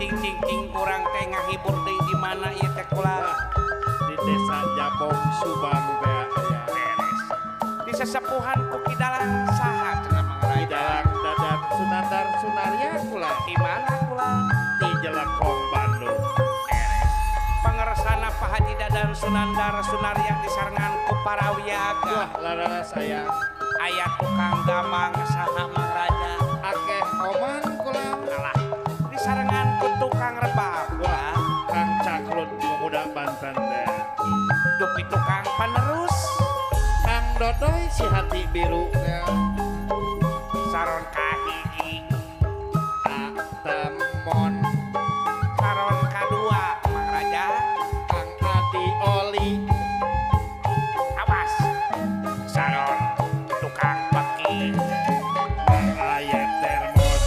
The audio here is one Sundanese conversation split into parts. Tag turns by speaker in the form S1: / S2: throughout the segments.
S1: Cing-cing urang teh ngahibur deui di mana ieu teh kula?
S2: Di desa Jabong Subang teh aya.
S1: Beres. Di sesepuhan ku Ki Dalang saha cenah Mang Raja?
S2: Ki Dalang Dadan Sunandar Sunarya kula.
S1: Di mana kula?
S2: Di Jelekong Bandung.
S1: Beres. Pangersana Pak Haji Dadan Sunandar Sunarya disarengan ku para wiyaga.
S2: Wah, lararas aya.
S1: Aya tukang gamang saha Mang Raja?
S2: Akeh oman kula.
S1: Alah. Sarengan ku tukang rebab.
S2: Wah, Kang Cakrut pemuda Banten teh.
S1: Dupi tukang panerus
S2: Kang Dodoy si hati biru teh.
S1: Saron kahiji
S2: Atemon.
S1: Saron kadua Mang Raja
S2: Kang Adi Oli.
S1: Awas. Saron tukang peki
S2: Mang Ayet Termos.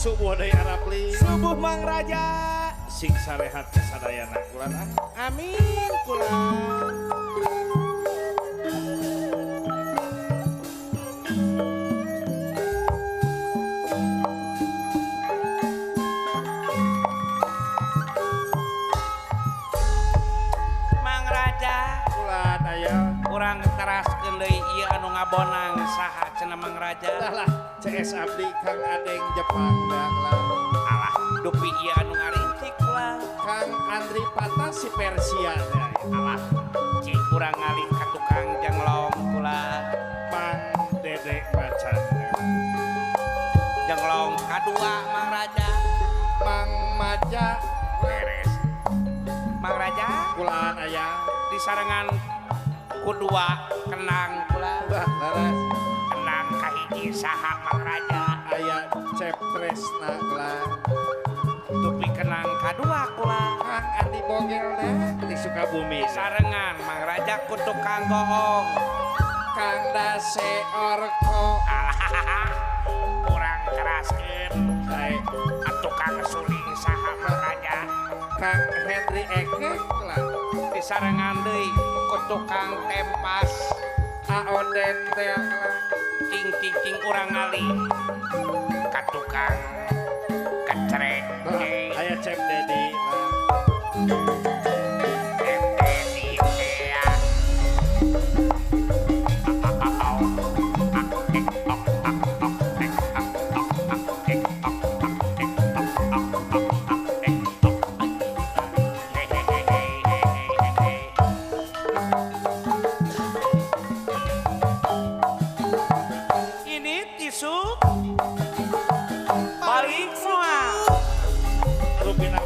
S2: Subuh deui Arapli.
S1: Subuh Mang Raja.
S2: Sing sarehat kasadayana kula.
S1: Amin kula. Mang Raja
S2: kula aya.
S1: Urang teraskeun deui ieu anu ngabonang saha cenah Mang Raja.
S2: Lah CS abdi Kang Adeng Jepang dah lah.
S1: Alah dupi ieu anu ngarincik lah.
S2: Kang Andri Pata si Persia teh.
S1: Alah cik urang ngalih ka tukang jenglong kula.
S2: Mang Dede Macan.
S1: Jenglong kadua Mang Raja.
S2: Mang Maja
S1: beres. Mang Raja
S2: kulaan aya
S1: disarengan ku dua kenang kula.
S2: Bah laras.
S1: Kenang kahiji saha Mang Raja?
S2: Aya Cep Tresna kula.
S1: Dupi kenang kadua kula.
S2: Kang Andi Bogel teh di Sukabumi.
S1: Sarengan Mang Raja ku tukang goong.
S2: Kang Dase Orko.
S1: Alah urang keraskeun.
S2: Sae
S1: tukang suling saha Mang Raja?
S2: Kang Henry Eke kula.
S1: Disarengan deui ku tukang tempas.
S2: Aoden teh kula.
S1: Cing-cing urang ngalih ka tukang
S2: Pinang